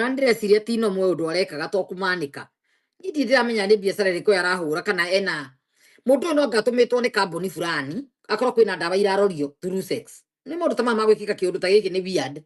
Ona ndĩreciria ti no mwe ũndũ arekaga to kũmanĩka. Niĩ ndirĩ ndĩramenya nĩ biacara ĩrĩkũ arahũra kana ena mũndũ ũyũ no anga atũmĩtwo nĩ kambuni fulani akorwo kwĩna ndawa irarorio through sex. Nĩ maũndũ ta maya ma gwĩkĩka kĩũndũ ta gĩkĩ nĩ weird.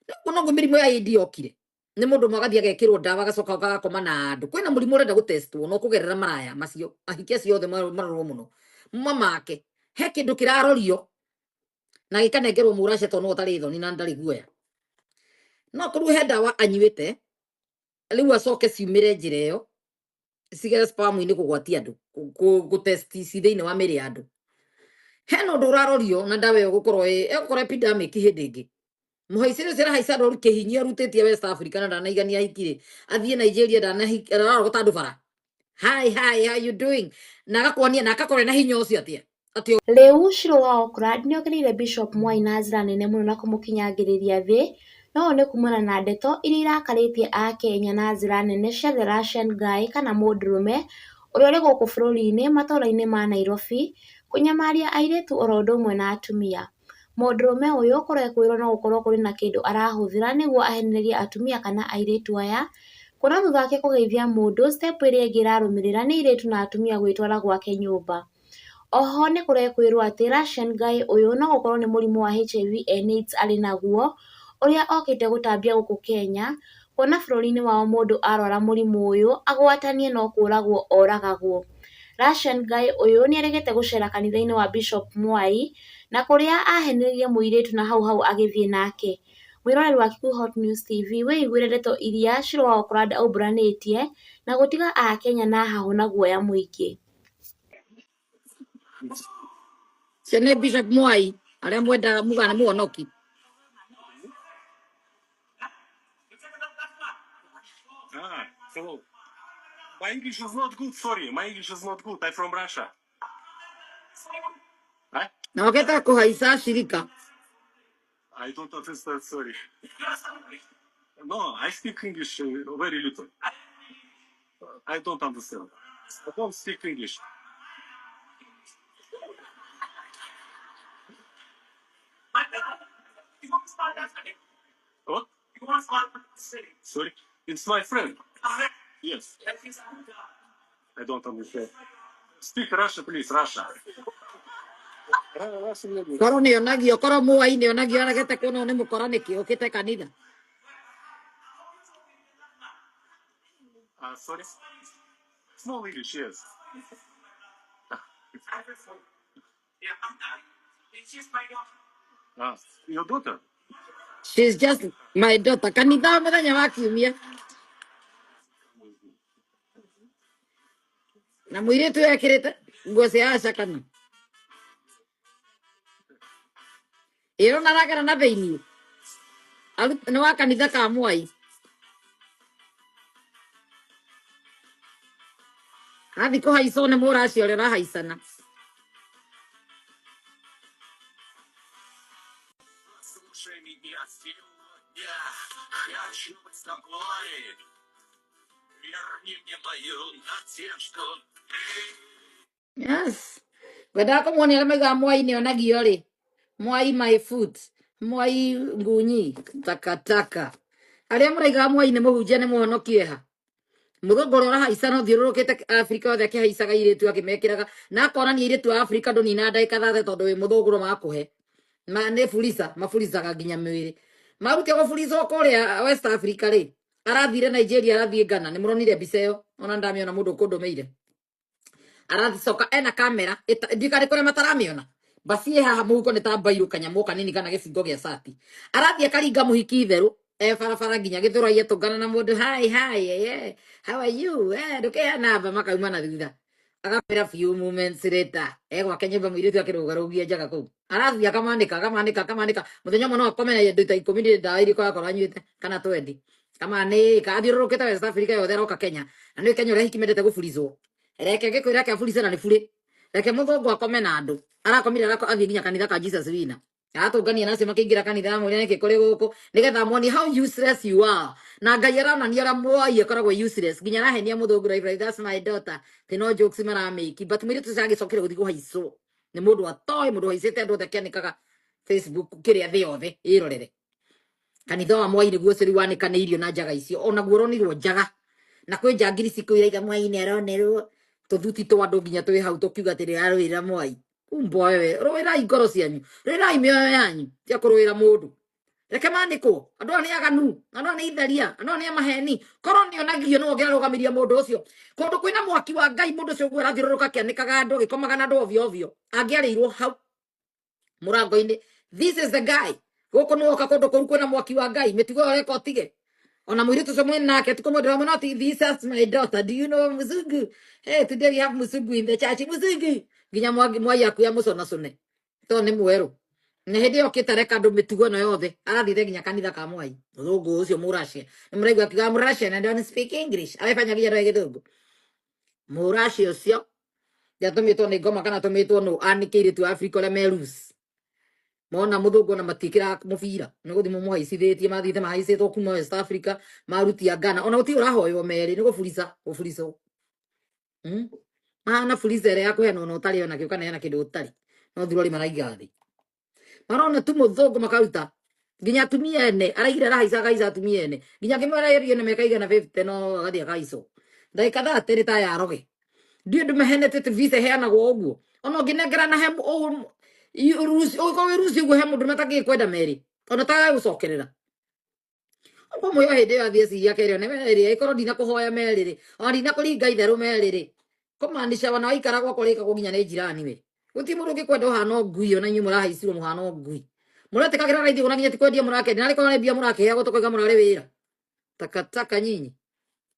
Noguo noguo mĩrimũ ya AIDS yokire. Nĩ mũndũ ũmwe agathiĩ agekĩrwo ndawa agacoka agakoma na andũ. Kwĩna mũrimũ ũrenda gũtestwo no kũgerera maraya macio. Ahiki acio othe marorwo mũno. Mamake. He kĩndũ kĩrarorio na gĩkanengerwo mũracia tondũ nĩwe ũtarĩ thoni na ndarĩ guoya. No korwo he ndawa anyuĩte rĩu acoke ciumĩre njĩra ĩyo cigere sperm-inĩ kũgwatia andũ gũtest ci thĩinĩ wa mĩĩrĩ ya andũ. Hena ũndũ ũrarorio na ndawa ĩyo gũkorwo ĩgũkorwo epidemic hĩndĩ ĩngĩ. Mũhaicĩre ũcio arahaica ndwaru kĩhinyio arutĩtie West Africa na ndanaigania ahiki rĩ, athiĩ Nigeria ndanahiki ararogota andũ bara. Hi, hi, how you doing? Na agakuonia na agakorwo ena hinya ũcio atĩa? Atĩ Rĩu Shiro wa Oakland nĩokĩrĩire Bishop Mwai na njĩra nene mũno na kũmũkinyangĩrĩria thĩ, na ũũ nĩ kumana na ndeto iria irakarĩtie akenya na njĩra nene cia The Russian Guy kana mũndũrũme ũrĩa ũrĩ gũkũ bũrũri-inĩ matũra-inĩ ma Nairobi kũnyamaria airĩtu oro ũndũ ũmwe na atumia. Mũndũrũme ũyũ kũrekwĩrwo no gũkorwo kũrĩ na kĩndũ arahũthĩra nĩguo ahenererie atumia kana airĩtu aya, kuona thutha wake kũgeithia mũndũ step ĩrĩa ĩngĩ ĩrarũmĩrĩra nĩ airĩtu na atumia gwĩtwara gwake nyũmba. Oho nĩ kũrekwĩrwo atĩ Russian guy ũyũ no gũkorwo nĩ mũrimũ wa HIV and AIDS arĩ naguo, ũrĩa okĩte gũtambia gũkũ Kenya, kuona bũrũri-inĩ wao mũndũ arwara mũrimũ ũyũ agwatanie no kũragwo oragagwo. Russian guy ũyũ nĩerĩgĩte gũcera kanitha-inĩ wa Bishop Mwai, na kũrĩa ahenereirie mũirĩtu na hau hau agĩthiĩ nake. Mwĩroreri wa Kikuyu Hot News TV wĩiguĩre ndeto iria Shiro wa Okuranda aumbũranĩtie na gũtiga akenya na hahũ na guoya mũingĩ. Cio nĩ Bishop Mwai arĩa mwendaga mugaga nĩ mũhonoki. Ah, hello. My English is not good, sorry. My English is not good. I'm from Russia. Eh? Na okĩte kũhaica cirika. I don't understand, sorry. No, I speak English very little. I don't understand. I don't speak English. What? Sorry. It's my friend. Yes. I don't understand. Speak Russia, please, Russia. Russia language. Korwo nĩ onagio, korwo Mwai nĩ onagio aregete kuona nĩ mũkora nĩkĩ ũkĩte kanitha. Sorry. Small English, yes. Your daughter? She's just my daughter. Kanitha mũthenya wa kiumia. Na mũirĩtu ekĩrĩte nguo cia aca kana. Ĩro naragera na thĩinĩ. Nĩ wa kanitha ka Mwai. Athi kũhaicwo nĩ mũracia ũrĩa ũrahaicana. Yes. Ngwendaga kũmuonia arĩa maigaga Mwai nĩ onagio rĩ. Mwai my foot. Mwai ngunyi. Takataka. Arĩa mũraigaga Mwai nĩ mũhunjia nĩ mũhonokie ha. Mũthũngũ ũrĩa ũrahaica no thiũrũrũkĩte Afrika yothe akĩhaicaga airĩtu akĩmekĩraga na akonania airĩtu a Afrika ndũnina ndagĩka thate tondũ wĩ mũthũngũ no makũhe. Ma nĩ furisa, maburicaga nginya mĩĩrĩ. Marutia gũburizwo kũrĩa West Africa rĩ, arathire Nigeria, arathiĩ Ghana, nĩ mũronire mbica ĩyo, ona ndamĩona mũndũ ũkũndũmĩire. Aracoka ena kamera, ndikari kũrĩa mataramĩona. Basi ĩ haha mũhuko nĩ ta mbairũ kanyamũ kanini kana gĩbungo gĩa cati. Arathiĩ akaringa mũhiki itherũ, e barabara nginya Gĩthũrai atũngana na mũndũ, hi hi, yeah, how are you? Eh, ndũkĩhe namba makauma na thutha. Agakwĩra few moments later, e gwake nyũmba mũirĩtu akĩrũgarũgia njaga kũu. Arathiĩ akamanĩka, akamanĩka, akamanĩka. Mũthenya ũmwe no akome na indo ta ikũmi nĩ ndawa irĩkũ akorwo anyuĩte kana twendi. Kamanĩka, athiũrũrũkĩte West Africa yothe aroka Kenya. Na nĩ Kenya ũrĩa hiki mendete gũburizwo. Reke ngĩkwĩra reke aburice na nĩ burĩ. Reke mũthũngũ akome na andũ. Arakomire athiĩ nginya kanitha ka Jesus Winner. Aratũngania na acio makĩingĩra kanitha amwĩre nĩkĩ kũrĩ gũkũ nĩgetha amuonie how useless you are. Na Ngai aronania ũrĩa Mwai akoragwo useless nginya arahenia mũthũngũ like, that's my daughter. Ti no jokes maramĩki but mũirĩtu ũcio agĩcokire gũthiĩ kũhaicwo nĩ mũndũ atoĩ mũndũ ũhaicĩte andũ othe akĩanĩkaga Facebook kĩrĩa thĩ yothe ĩrorere. Kanitha wa Mwai nĩguo ũcio rĩu wanĩkanĩirio na njaga icio, onaguo ũronirwo njaga. Na kwĩ njangiri cikũira Mwai nĩ aronerwo tũthuti twa andũ nginya twĩ hau tũkiuga atĩ ararũĩra Mwai. Umbwa wewe, rũĩrai ngoro cianyu, rũĩrai mĩoyo yanyu, tia kũrũĩra mũndũ. Reke manĩkwo, andũ aya nĩ aganu, andũ aya nĩ itheria, andũ aya nĩ amaheni. Korwo nĩ onagio nĩwe ũngĩarũgamirie mũndũ ũcio. Kũndũ kwĩna mwaki wa Ngai, mũndũ ũcio ũguo arathiũrũrũka akĩanĩkaga andũ, agĩkomaga na andũ ovyo ovyo, angĩarĩirwo hau mũrango-inĩ. This is the guy. Gũkũ nĩ woka kũndũ kũru kwĩna mwaki wa Ngai, mĩtugo ĩyo ũreka ũtige. Ona mũirĩtu ũcio mwĩ nake tikũmwendera mũno ati this is my daughter. Do you know Mzungu? Hey, today we have Mzungu in the church. Mzungu. Nginya mwai akuya mũconacone. To nĩ mwerũ. Na hĩndĩ ĩyo kĩtareka andũ mĩtugo ĩno yothe, arathiĩte nginya kanitha ka Mwai. Mũthũngũ ũcio Mũracia. Nĩ mũraigua akiuga Mũracia and don't speak English. Arefanya nginya ndoĩ gĩthũngũ. Mũracia ũcio yatũmĩtwo nĩ ngoma kana atũmĩtwo nũ anĩke airĩtu a Afrika ũrĩa me loose. Mona mũthũngũ ona matiĩkĩraga mũbira, nĩ gũthiĩ mũmũhaicithĩtie, mathiĩte mahaicĩtwo kuma West Africa, marutia Ghana, ona gũtirĩ ũrahoywo merĩ, nĩ gũburica, gũburicwo. Mahana burica ĩrĩa ya kũheanwo ona ũtarĩ ona kĩo kana hena kĩndũ ũtarĩ, no thurari maraiga thĩ. Marona tu mũthũngũ makaruta nginya atumia ene, araigire arahaica akahaica atumia ene, nginya akĩmwĩra yerie na mĩaka igana 50 no agathiĩ akahaicwo. Ndagĩka 30 nĩ ta yaroge. Ndiũĩ ndũ mahenete atĩ visa ĩheanagwo ũguo. Ona ũngĩnengerana he ũgĩkorwo wĩ Rusi ũguo he mũndũ matangĩkwenda merĩ, ona tagagũcokerera. Ũguo mũyo hĩndĩ ĩyo athiĩ eciria akerwo nĩ merĩ, ĩkorwo ndinakũhoya merĩ rĩ, ona ndinakũringa itherũ merĩ rĩ. Kũmaanisha ona waikara gwakwa ũrĩkagwo nginya nĩ jirani we. Gũtirĩ mũndũ ũngĩkwenda ũhana o ngui, ona inyuĩ mũrahaicirwo mũhana o ngui. Mũretĩkagĩra raithi ona nginya ti kwendia mũrakendia, narĩ korwo nĩ mbia mũrakĩheagwo tũkoiga mũrarĩ wĩra. Takataka nyinyi.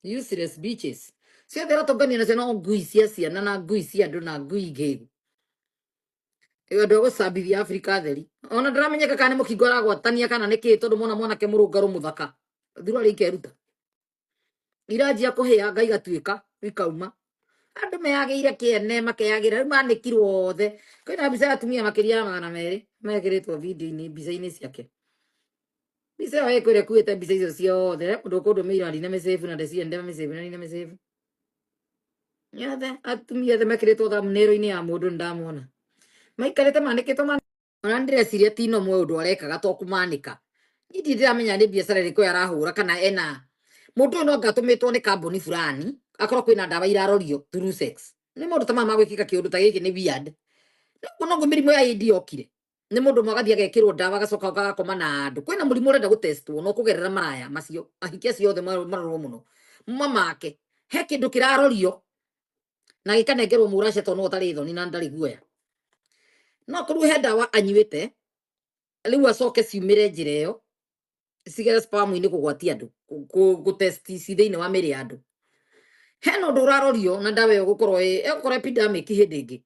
Useless bitches. Ciothe ũratũngania nacio no ngui cia ciana na ngui cia andũ na ngui ngĩgu. Ĩyo andũ a gũcambithia Afrika theri. Ona ndĩramenyeka kana nĩ mũkingo aragwatania kana nĩ kĩĩ tondũ mona mwanake mũrũngarũ mũthaka. Thurari ikeruta. Iranjia kũhĩa Ngai gatuĩka ikauma. Andũ meyagĩire kĩene makeyagĩra rĩu manĩkirwo othe. Kwĩna mbica ya atumia makĩria ya 200 mekĩrĩtwo video-inĩ mbica-inĩ ciake. Mbica ĩyo ĩkwĩra ĩkuĩte mbica icio ciothe, mũndũ ũkũndũmĩire ndina mĩcĩbu na ndĩciende mĩcĩbu na ndina mĩcĩbu. Yothe atumia othe mekĩrĩtwo thumbnail-inĩ ya mũndũ nĩndamona. Maikarĩte manĩkĩtwo ona ndĩreciria ti no mwe ũndũ arekaga to kũmanĩka. Niĩ ndirĩ ndĩramenya nĩ biacara ĩrĩkũ arahũra kana ena mũndũ ũyũ no anga atũmĩtwo nĩ kambuni fulani akorwo kwĩna ndawa irarorio through sex. Nĩ maũndũ ta maya magwĩkĩka kĩũndũ ta gĩkĩ nĩ weird. Noguo noguo mĩrimũ ya AIDS yokire. Nĩ mũndũ ũmwe agathiĩ agekĩrwo ndawa agacoka agakoma na andũ. Kwĩna mũrimũ ũrenda gũtestwo no kũgerera maraya macio. Ahiki acio othe marorwo mũno. Mamake. He kĩndũ kĩrarorio na gĩkanengerwo mũracia tondũ no ũtarĩ thoni na ndarĩ guoya. No korwo he ndawa anyuĩte rĩu acoke ciumĩre njĩra ĩyo cigere sperm-inĩ kũgwatia andũ, gũtest ci thĩinĩ wa mĩĩrĩ ya andũ. Hena ũndũ ũrarorio na ndawa ĩyo gũkorwo ĩgũkorwo epidemic hĩndĩ ĩngĩ.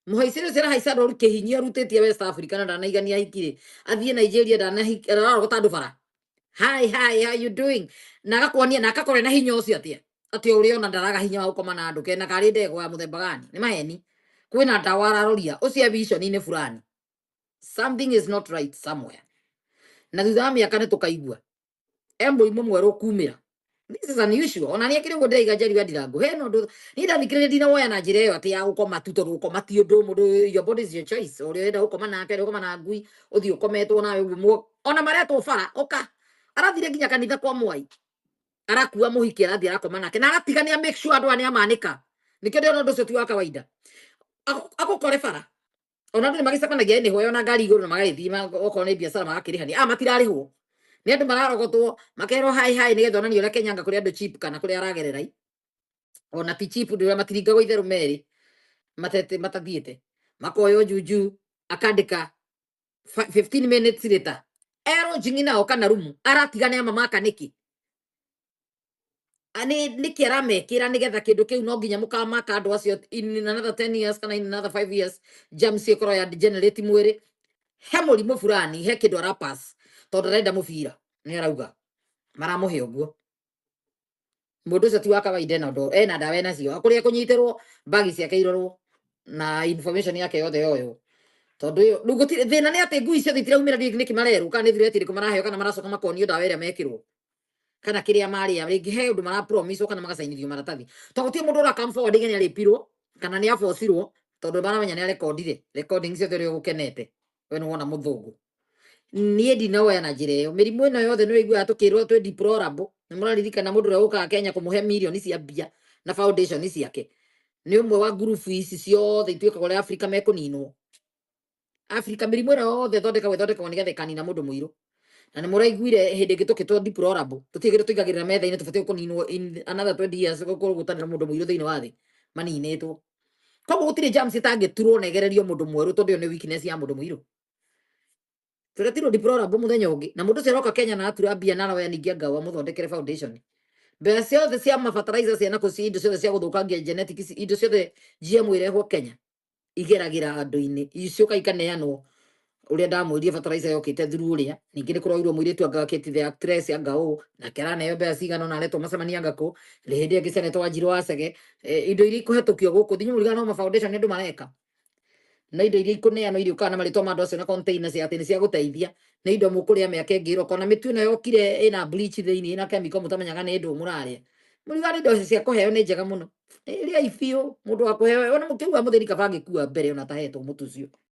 Mũhaicĩre ũcio arahaica andũ kĩhinyio arutĩtie West Africa na ndanaigania ahiki rĩ, athiĩ Nigeria ndanahiki ararogota andũ bara. Hi, hi, how you doing? Na agakuonia na agakorwo ena hinya ũcio atĩa? Atĩ ũrĩa ona ndaraga hinya wa gũkoma na andũ kena karĩ ndegwa ya mũthemba gani? Nĩ maheni. Kwĩna ndawa araroria ũcio e vision-inĩ fulani. Something is not right somewhere. Na thutha wa mĩaka nĩ tũkaigua e mũrimũ mwerũ ũkumĩra. This is unusual. Ona niĩ kĩrĩ ũguo ndĩraiga Njeri wa Ndirango. Hena ũndũ niĩ ndathikĩrĩria ndinawoya na njĩra ĩyo atĩ ya gũkoma tu tondũ gũkoma ti ũndũ mũndũ, your body is your choice. Ũrĩa ũrenda gũkoma nake, ũrĩa ũkoma na ngui, ũthiĩ ũkometwo nawe ũguo. Ona maretwo bara, ũka. Arathire nginya kanitha kwa Mwai. Arakua mũhiki arathiĩ arakoma nake na aratigania make sure andũ aya nĩ amanĩka. Nĩkĩo ndĩrona ũndũ ũcio ti wa kawaida. Agũkore bara. Ona andũ nĩ magĩcemanagia nĩ hoyo na ngari igũrũ na magagĩthiĩ okorwo nĩ biacara magakĩrĩhania. Matirarĩhwo. Nĩ andũ mararogotwo makerwo hi hi nĩgetha onanie ũrĩa Kenya anga kũrĩ andũ cheap kana kũrĩa aragerera. Ona ti cheap ndũrĩa matiringagwo itherũ merĩ matete matathiĩte. Makoywo juju akandĩka 15 minutes later. Erwo njing'i nao kana rumu aratigana amamaka nĩkĩ? Nĩkĩ aramekĩra nĩgetha kĩndũ kĩu no nginya mũkamaka andũ acio in another 10 years kana in another 5 years germs ĩkorwo ya degenerate mwĩrĩ. He mũrimũ fulani, he kĩndũ arapass tondũ arenda mũbira nĩ arauga maramũhe ũguo. Mũndũ ũcio ti wa kawaida ena ũndũ ena ndawa enacio kũrĩa ekũnyitĩrwo bagi ciake irorwo na information yake yothe yoywo. Tondũ ĩyo rĩu gũtirĩ thĩna nĩ atĩ ngui ciothe itiraumĩra ndiũĩ nĩkĩ marerwo kana nĩ threat ĩrĩkũ maraheo kana maracoka makonio ndawa ĩrĩa mekĩrwo kana kĩrĩa marĩa rĩngĩ he ũndũ marapromiswo kana magacainithio maratathi tondũ gũtirĩ mũndũ ũra come forward nĩ arĩpirwo kana nĩ abocirwo tondũ maramenya nĩ arekondire recording ciothe ũrĩa ũgũkenete we nĩ wona mũthũngũ. Niĩ ndinoya na njĩra ĩyo. Mĩrimũ ĩno yothe nĩ ĩiguaga tũkĩrwo twĩ deplorable. Nĩ mũraririkana mũndũ ũrĩa ũkaga Kenya kũmũhe mirioni cia mbia na foundation ciake, nĩ ũmwe wa ngurubu ici ciothe ituĩkaga ũrĩa Afrika mekũninwo. Afrika mĩrimũ ĩno yothe ĩthondekagwo ĩthondekagwo nĩgetha ĩkanina mũndũ mũirũ. Na nĩ mũraiguire hĩndĩ ĩngĩ tũkĩtwo deplorable, tũtirĩ kĩndũ tũigagĩrĩra metha-inĩ, tũbatiĩ kũninwo in another 20 years, gũkorwo gũtarĩ na mũndũ mũirũ thĩinĩ wa thĩ maninĩtwo. Koguo gũtirĩ germs ĩtangĩturwo na ĩgererio mũndũ mwerũ, tondũ ĩyo nĩ weakness ya mũndũ mũirũ. Tũretirwo deplorable mũthenya ũngĩ, na mũndũ ũcio aroka Kenya na atura mbia na aroya ningĩ anga amũthondekere foundation. Mbeca ciothe cia mafertilizer cia nakũ indo ciothe cia gũthũkangia genetics, indo ciothe GMO irehwo Kenya igeragĩra andũ-inĩ, icoka ikaneanwo. Ũrĩa ndamwĩrire fertilizer yokĩte through ũrĩa ningĩ nĩ kũroirwo mũirĩtu anga Kate the actress anga ũ nake araneo mbeca cigana ona aretwo macemania anga kũ hĩndĩ ĩngĩ Senator Wanjiru wa Chege. Indo iria ikũhetũkio gũkũ thinyu mũrigana no ma foundation nĩ andũ mareka, na indo iria ikũneanwo iriũkaga na marĩtwa ma andũ acio na container cia atĩ nĩ cia gũteithia, nĩ indo mũkũrĩa mĩaka ĩngĩ ĩroka. Ona mĩtu ĩno yokire ĩna bleach thĩinĩ, ĩna chemical, mũtamenyaga nĩ ndũ mũrarĩa. Mũriuga indo cia kũheo nĩ njega mũno, rĩai biũ. Mũndũ wa kũheo ona mũkĩuga mũthĩni kaba angĩkua mbere ona atahetwo mũtu ũcio.